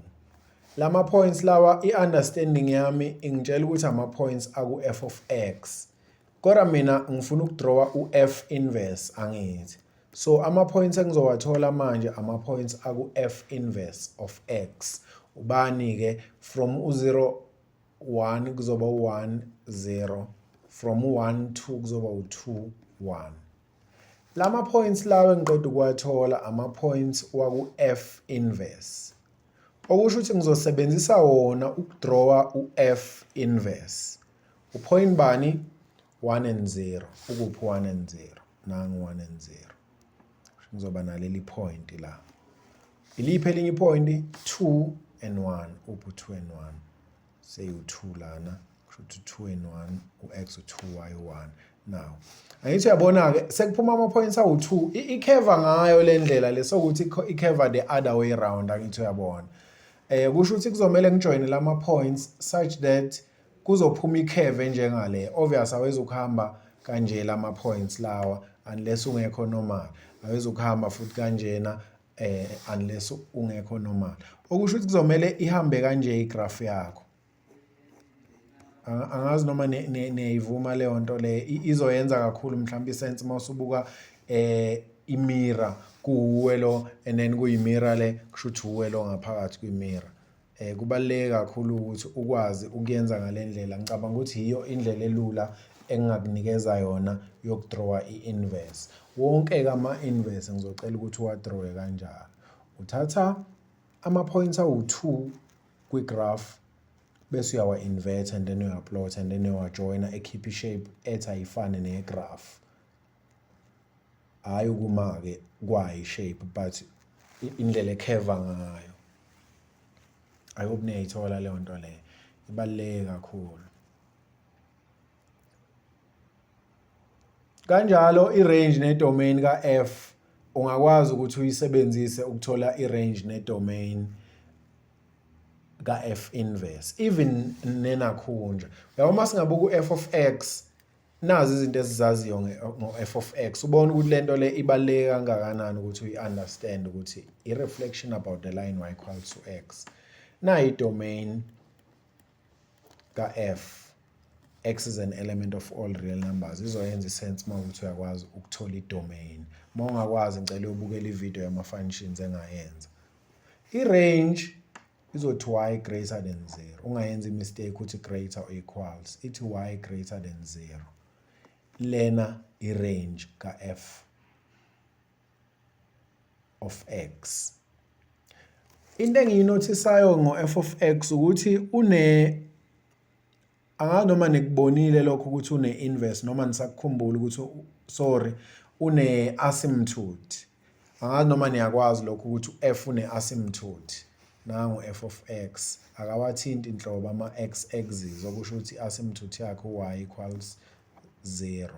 Lama points lawa, i-understanding yami ingitshela ukuthi ama points aku f of x, kodwa mina ngifuna ukudrawa u-f inverse, angithi? So ama points engizowathola manje, ama points aku f inverse of x, ubani ke? From u0 1 kuzoba u1 0, from u1 2 kuzoba u2 1. Lama points lawa engiqeda ukuwathola, ama points waku f inverse, okusho ukuthi ngizosebenzisa wona ukudrawa u-f inverse. Upoint bani? 1 and 0. Ukuphi 1 and 0? Nangu 1 and 0. Ngizoba naleli point la. Iliphi elinye ipoint? 2 and 1. Uphi 2 and 1? Seyu-2 lana, kusho ukuthi 2 and 1, u-x u-2, y u-1. Now angithi uyabona-ke, sekuphuma ama-points awu-2. I-curve ngayo le ndlela le, sokuthi i-curve the other way round, angithi uyabona? Kusho ukuthi kuzomele ngijoyine lama points such that kuzophuma i-curve enjengale. Obvious, awezukuhamba kanje lama points lawa unless ungekho normal. Awezukuhamba futhi kanjena unless ungekho normal. Okusho ukuthi kuzomele ihambe kanje igraph yakho. Angazi noma niyayivuma leyo nto le. Izoyenza kakhulu mhlawumbe isense uma usubuka imirror, kuwuwe lo and then kuyimirror le, kusho ukuthi uwe lo ngaphakathi kwimirror. Kubaluleke kakhulu ukuthi ukwazi ukuyenza ngale ndlela. Ngicabanga ukuthi yiyo indlela elula. engingakunikeza yona yokudrawa i-inverse. Wonke-ke ama-inverse ngizocela ukuthi uwadrawe kanjalo. Uthatha ama-points awu-2 kwi-graph bese uyawa-invert and then uyaplot and then uyawajoyina ekhipha i-shape ethi ayifane ne-graph. Hhayi ukuma-ke kwayo i-shape but indlela ekheva ngayo. I hope niyayithola leyo nto leyo, ibaluleke kakhulu. Kanjalo i-range ne-domain ka-f ungakwazi ukuthi uyisebenzise ukuthola i-range ne-domain ka-f inverse even nenakhunja. Uyabo uma singabuka u-f of x nazi izinto esizaziyo ngo-f of x ubona ukuthi lento le ibaluleke kangakanani ukuthi uyi-understand ukuthi i-reflection about the line y equals to x. Nayi i-domain ka-f x is an element of all real numbers izoyenza isense uma ukuthi uyakwazi ukuthola i-domain. Uma ungakwazi ngicela uyobukela ividiyo yama-functions engayenza. I-range izothi y greater than 0. Ungayenza i-mistake ukuthi greater or equals. Ithi y greater than 0. Lena i-range ka-f of x. Into engiyinothisayo ngo-f of x ukuthi une angazi noma nikubonile lokho ukuthi une-inverse noma nisakukhumbula ukuthi sorry une-asymptote. Angazi noma niyakwazi lokho ukuthi u-f une-asymptote. Nangu f of x akawathinti nhlobo ama-x axis okusho ukuthi i-asymptote yakhe u-y equals 0.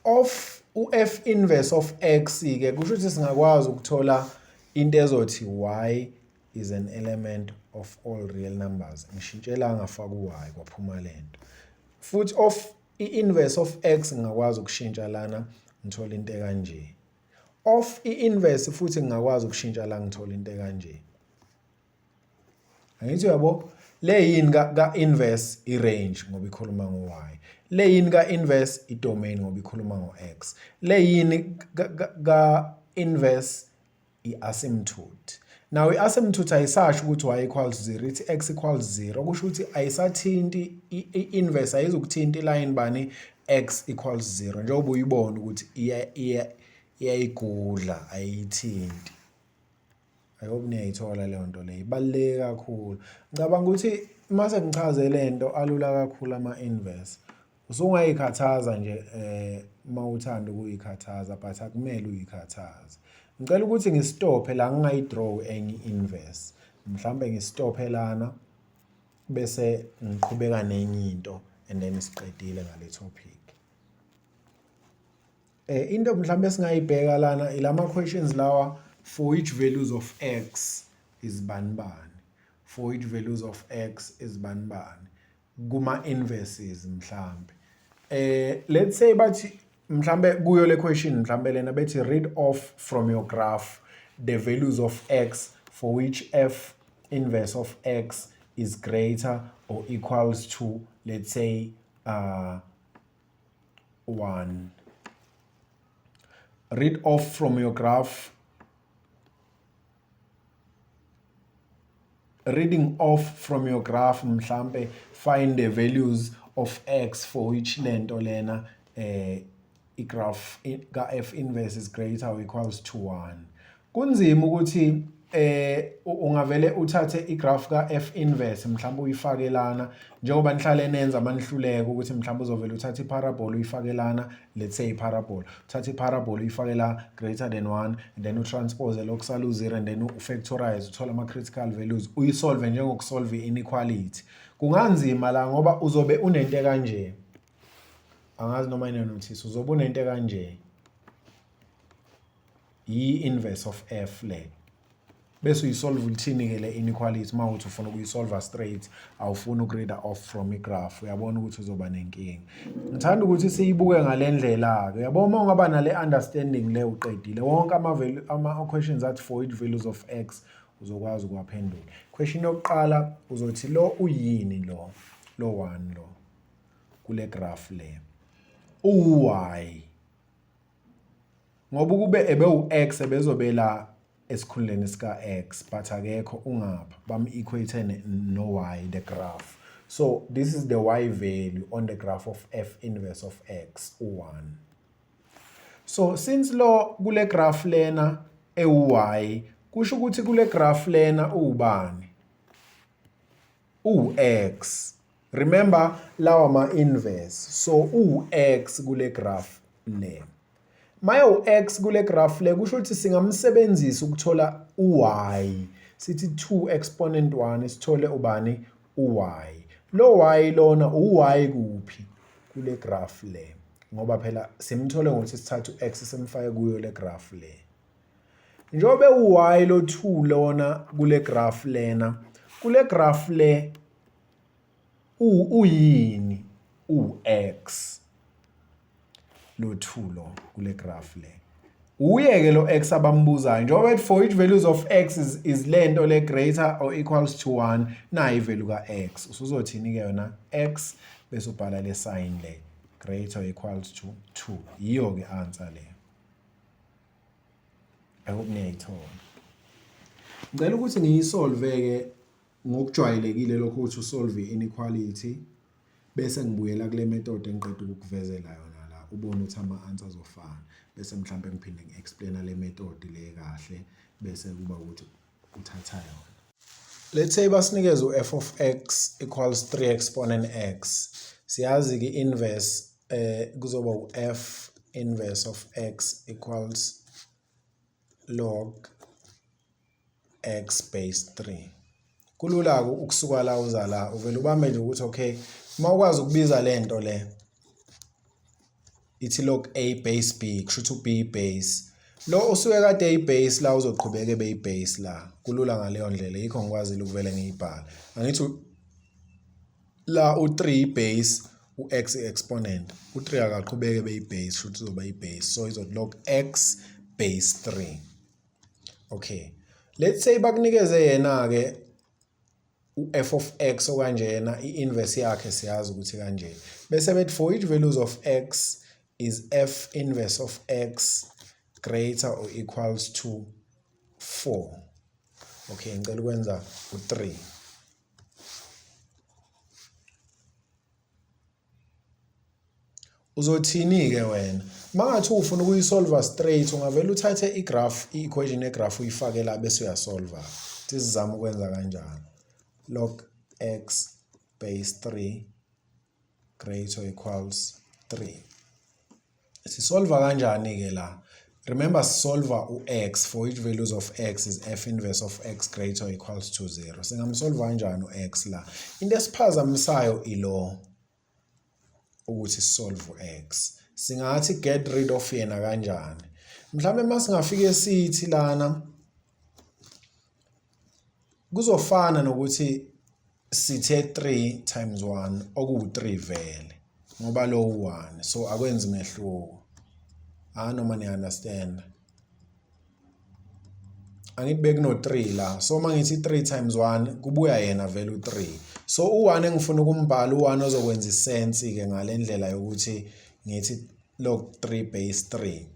Of u-f inverse of x ke kusho ukuthi singakwazi ukuthola into ezothi y is an element of all real numbers. Ngishintshela ngafaka u-y kwaphuma lento. Futhi of i-inverse of x ngingakwazi ukushintsha lana ngithole into ekanje. Of i-inverse futhi ngingakwazi ukushintsha la ngithole into ekanje. Angithi uyabo le yini ka-inverse i-range ngoba ikhuluma ngo-y. Le yini ka-inverse i-domain ngoba ikhuluma ngo-x. Le yini ka-inverse i-asymptote. Now i-asymptote ayisasho ukuthi y equals 0, ithi x equals 0, okusho ukuthi ayisathinti i-inverse ayizukuthinta ilayini bani x equals 0 njengoba uyibona ukuthi iyayigudla ayiyithinti. I hope niyayithola leyo nto leyo, ibaluleke kakhulu. Ngicabanga ukuthi uma sengichaze le nto alula kakhulu ama-inverse. Usungayikhathaza nje uma uthanda ukuyikhathaza but akumele uyikhathaze. Ngicela ukuthi ngistophe la ngingayi-draw enye i-inverse. Mhlawumbe ngistophe lana bese ngiqhubeka nenye into and then siqedile ngale topic. Into mhlawumbe esingayibheka lana ilama questions lawa for which values of x is bani bani, for which values of x is bani bani kuma inverses mhlambe. Let's say bathi mhlambe kuyo le question mhlambe lena bethi read off from your graph the values of x for which f inverse of x is greater or equals to let's say 1. Read off from your graph. Reading off from your graph mhlambe find the values of x for which lento lena i-graph ka-f inverse is greater or equals to 1. Kunzima ukuthi ungavele uthathe i-graph ka-f inverse mhlawumbe uyifake lana njengoba nihlale nenza manihluleka ukuthi mhlawumbe uzovele uthathe i-parabola uyifake lana, let's say i-parabola, uthathe i-parabola uyifake la greater than 1 and then utranspose lokhu sala u-0 and then ufactorize uthole ama-critical values uyisolve njengokusolve i-inequality. Kunganzima la ngoba uzobe unento ekanje, angazi noma inenothisi, uzobe unento ekanje yi-inverse of f le bese uyisolve uthini-ke le inequality uma uthi ufuna ukuyisolva straight, awufuni uku-read off from i-graph, uyabona ukuthi uzoba nenkinga. Ngithanda ukuthi siyibuke ngale ndlela-ke, uyabo uma ungaba nale understanding le uqedile wonke ama-questions athi for which values of x uzokwazi ukuwaphendula. Question yokuqala uzothi lo uyini lo, lo 1 lo kule graph le uy, ngoba ukube ebe u-x ebezobe la esikhundleni sika-x, but akekho, ungapha, bam-equate no-y, the graph. So this is the y value on the graph of f inverse of x, u-1. So since lo kule graph lena ewu-y, kusho ukuthi kule graph lena uwubani? Uwu-x. Remember lawa ma-inverse, so uwu-x kule graph le. Maye u-x kule graph le, kusho ukuthi singamsebenzisa ukuthola u-y. Sithi 2 exponent 1, sithole ubani? U-y. Lo y lona u-y kuphi? Kule graph le. Ngoba phela simthole ngokuthi sithathe u-x simfake kuyo le graph le. Njengoba u-y lo 2 lona kule graph lena, kule graph le uyini? U-x lo 2 lo kule graph le. Uye-ke lo x abambuzayo, njengoba bethi for each values of x is lento le greater or equals to 1, nayi i-value ka-x. Usuzothini-ke yona? X bese ubhala le sign le greater or equals to 2. Yiyo-ke answer le. I hope niyayithola. Ngicela ukuthi ngiyisolve-ke ngokujwayelekile lokhu ukuthi usolve i-inequality, bese ngibuyela kule method engiqeda ukukuvezela yona la, ubone ukuthi ama-answer azofana, bese mhlampe ngiphinde ngi-explain le method le kahle, bese kuba ukuthi uthatha yona. Let's say basinikeze u-f of x equals 3 exponent x. Siyazi-ke i-inverse kuzoba u-f inverse of x equals log x base 3. Kulula-ke ukusuka la uza la, uvele ubambe nje ukuthi okay, uma ukwazi ukubiza le nto le ithi log a base b, kusho ukuthi u-b base lo usuke kade eyi-base la, uzoqhubeka ebe yi-base la. Kulula ngaleyo ndlela, yikho ngikwazile ukuvele ngiyibhale. Angithi la u-3 base, u-x i-exponent, u-3 akaqhubeke ebe yi-base, kusho ukuthi uzoba yi-base, so izothi log x base 3. Okay, let's say bakunikeze yena-ke u-f of x okanjena, i-inverse yakhe siyazi ukuthi kanje, bese bethi for each values of x is f inverse of x greater or equals to 4. Okay, ngicela ukwenza u-3. Uzothini-ke wena? Mangathi ufuna ukuyisolva straight, ungavele uthathe i-graph, i-equation ye-graph uyifake la bese uyasolva. Sizama ukwenza kanjalo. Log x base 3 greater or equals 3. Sisolva kanjani-ke la? Remember, sisolva u-x for each values of x is f inverse of x greater or equals to 0. Singamsolva kanjani u-x la? Into esiphazamisayo ilo ukuthi sisolve u-x. Singathi get rid of yena kanjani? Mhlawumbe uma singafike sithi lana kuzofana nokuthi sithe 3 times 1 okuwu-3 vele, ngoba lo u-1, so akwenzi mehluko. Noma ni-understand? Angithi bekuno-3 la, so uma ngithi 3 times 1 kubuya yena vele u-3. So u-1 engifuna ukumbhala, u-1 ozokwenza isense-ke ngale ndlela yokuthi ngithi log 3 base 3.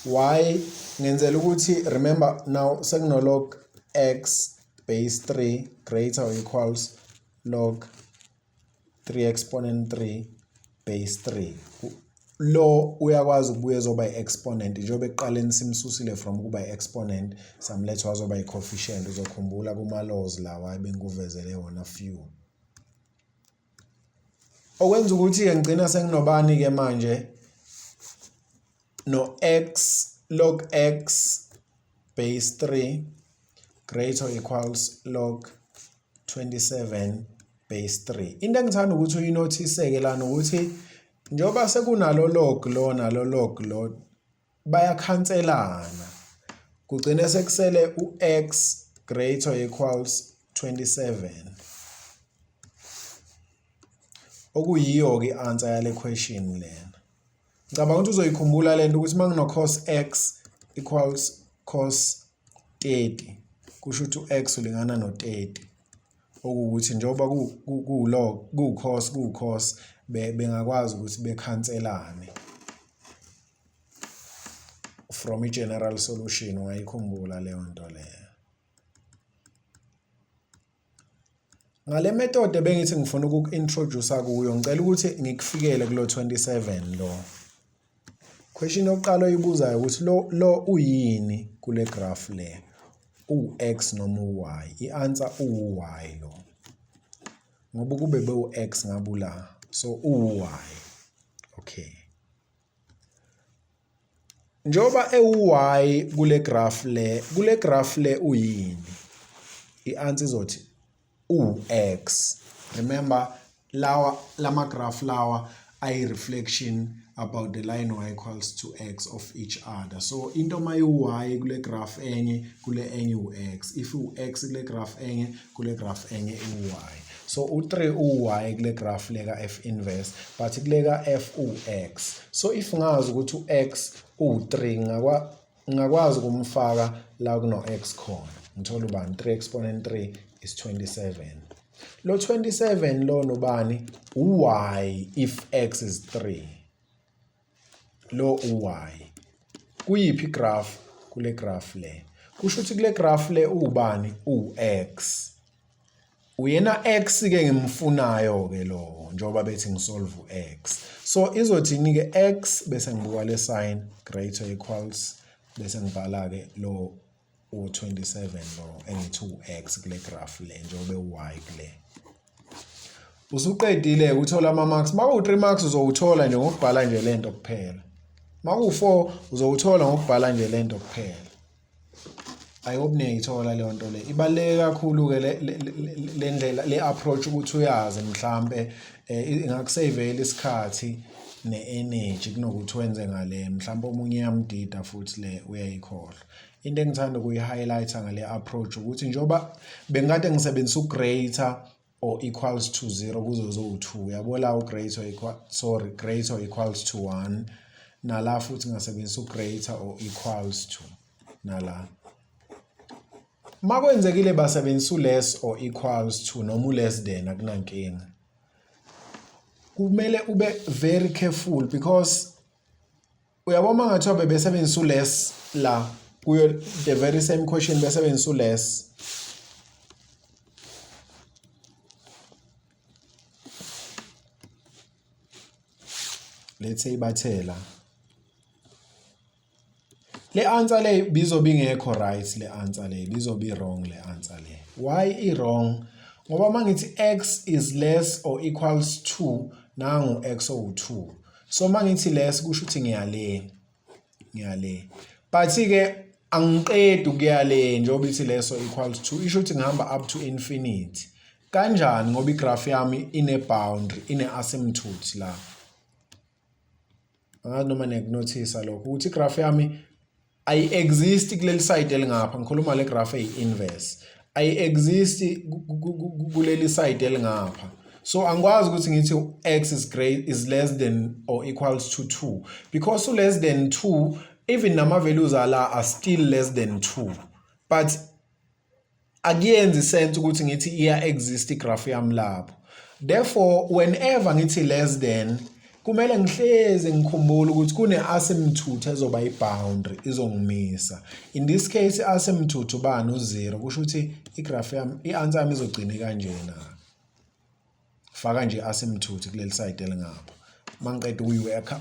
Why? Ngenzela ukuthi remember now sekuno log x base 3 greater or equals log 3 exponent 3 base 3. Lo uyakwazi ukubuye ezoba i-exponent, njengoba ekuqaleni simsusile from ukuba i-exponent samletha wazoba i-coefficient. Uzokhumbula kuma-laws lawa ebengikuvezele wona few. Okwenza ukuthi-ke ngigcina senginobani-ke manje, no x log x base 3 greater or equals log 27 base 3. Into engithanda ukuthi uyinothise-ke lana ukuthi njengoba sekunalo log lo nalo log lo bayakhanselana, kugcine sekusele u-x greater or equals 27, okuyiyo-ke i-answer yale question lena. Ngicabanga ukuthi uzoyikhumbula lento ukuthi uma ngino cos x equals cos 30, kusho ukuthi u-x ulingana no-30, okuwukuthi njengoba ku-log ku-cos ku-cos bengakwazi ukuthi bekhanselane. From i-general solution ungayikhumbula leyo nto leyo. Ngale method ebengithi ngifuna ukuku-introduce kuyo ngicela ukuthi ngikufikele kulo 27 lo. Question yokuqala oyibuzayo ukuthi lo uyini kule graph le? U-x noma u-y? I-answer uwu-y lo. Ngoba ukube bewu-x ngabe ula. So uwu-y. Okay. Njengoba ewu-y kule graph le, kule graph le uyini? I-answer izothi uwu-x. Remember lawa lama graph lawa ayi-reflection about the line y equals to x of each other. So into uma iwu-y kule graph enye, kule enye iwu-x. If iwu-x kule graph enye, kule graph enye iwu-y. So u-3 uwu-y kule graph le ka-f inverse, but kule ka-f uwu-x. So if ngazi ukuthi u-x uwu-3 ngingakwazi ukumfaka la kuno-x khona. Ngithola ubani? 3 exponent 3 is 27. Lo 27 lo nobani? U-y if x is 3. Lo u-y. Kuyiphi graph? Kule graph le. Kusho ukuthi kule graph le uwubani? Uwu-x. Uyena x ke ngimfunayo ke lo njengoba bethi ngisolve u-x. So izothini ke x bese ngibuka le sign greater equals bese ngibhala ke lo u-27 lo engithi u-x kule graph le njengoba u-y kule. Usuqedile uthola ama-marks. Uma kuwu-3 marks uzowuthola nje ngokubhala nje lento kuphela. Uma kuwu-4 uzowuthola ngokubhala nje lento kuphela. I hope niyayithola leyo nto le. Ibaluleke kakhulu-ke le ndlela le approach ukuthi uyazi mhlampe ingakuseyivela isikhathi ne-energy kunokuthi wenze ngale mhlampe omunye iyamdida futhi le uyayikhohlwa. Into engithanda ukuyi-highlight-a ngale approach ukuthi njengoba bengikade ngisebenzisa u-greater or equals to 0 kuzo zowu-2 yabo la u-greater equal sorry greater or equals to 1 nala futhi ngasebenzisa u-greater or equals to nala makwenzekile basebenzisa u-less or equals to noma u-less than akunankinga kumele ube very careful because uyabo uma ngathiwa bebesebenzisa u-less la kuyo the very same question besebenzisa u-less let's say bathela le answer le bizobe ingekho right le answer le bizobe wrong le answer le why i wrong ngoba mangithi x is less or equals to nangu x owu2 so mangithi less kusho ukuthi ngiyale ngiyale but ke angiqedi ukuya le njengoba ithi less or equals to isho ukuthi ngihamba up to infinity kanjani ngoba igraph yami ine boundary ine asymptote la angazi noma niyakunothisa lokho ukuthi igraph yami ayi-exist kuleli side elingapha ngikhuluma le graph eyi-inverse ayi-exist kuleli side elingapha so angikwazi ukuthi ngithi x is great is less than or equals to 2 because u-less than 2 even nama-values ala are still less than 2 but akuyenzi sense ukuthi ngithi iya exist igraph yami lapho therefore whenever ngithi less than kumele ngihlezi ngikhumbule ukuthi kune asymptote ezoba i-boundary izongimisa in this case i-asymptote ubani u-0 kusho ukuthi igraph yami i-answer yami izogcina kanjena faka nje asymptote kuleli side elingapha mangiqeda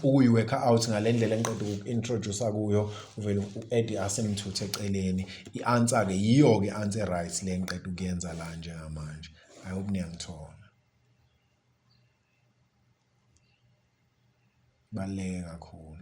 ukuyi-worka out ngale ndlela engiqeda uku-introduce kuyo uvele u-add i-asymptote eceleni i-answer-ke yiyo-ke i-answer e-right le engiqeda ukuyenza la njengamanje. I hope niyangithola. Ibaluleke kakhulu.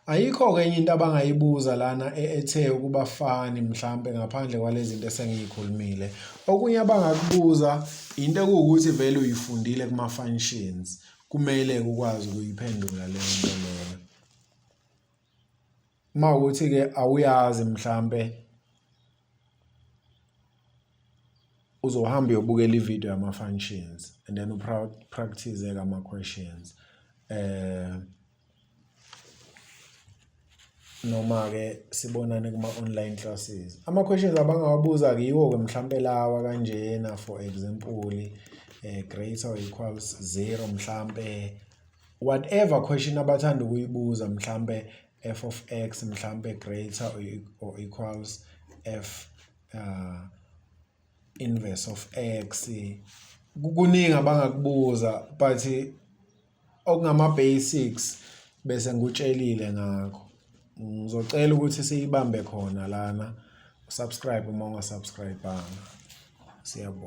Ayikho-ke enye into abangayibuza lana ethe ukuba fani mhlampe ngaphandle kwalezi zinto esengiyikhulumile. Okunye abangakubuza into ekuwukuthi vele uyifundile kuma-functions, kumele ukwazi ukuyiphendula leyo nto leyo. Uma kuwukuthi-ke awuyazi mhlampe uzohamba uyobukela ividiyo yama-functions and then u-practice-ke ama-questions. Noma-ke sibonane kuma-online classes. Ama-questions abangawabuza-ke yiwo-ke mhlampe lawa kanjena for example, greater or equals zero mhlampe. Whatever question abathanda ukuyibuza, mhlambe f of x mhlambe greater or equals f inverse of x, kuningi abangakubuza, but okungama basics bese ngikutshelile ngakho. Ngizocela ukuthi siyibambe khona lana. Subscribe uma ungasubscribanga. Siyabonga.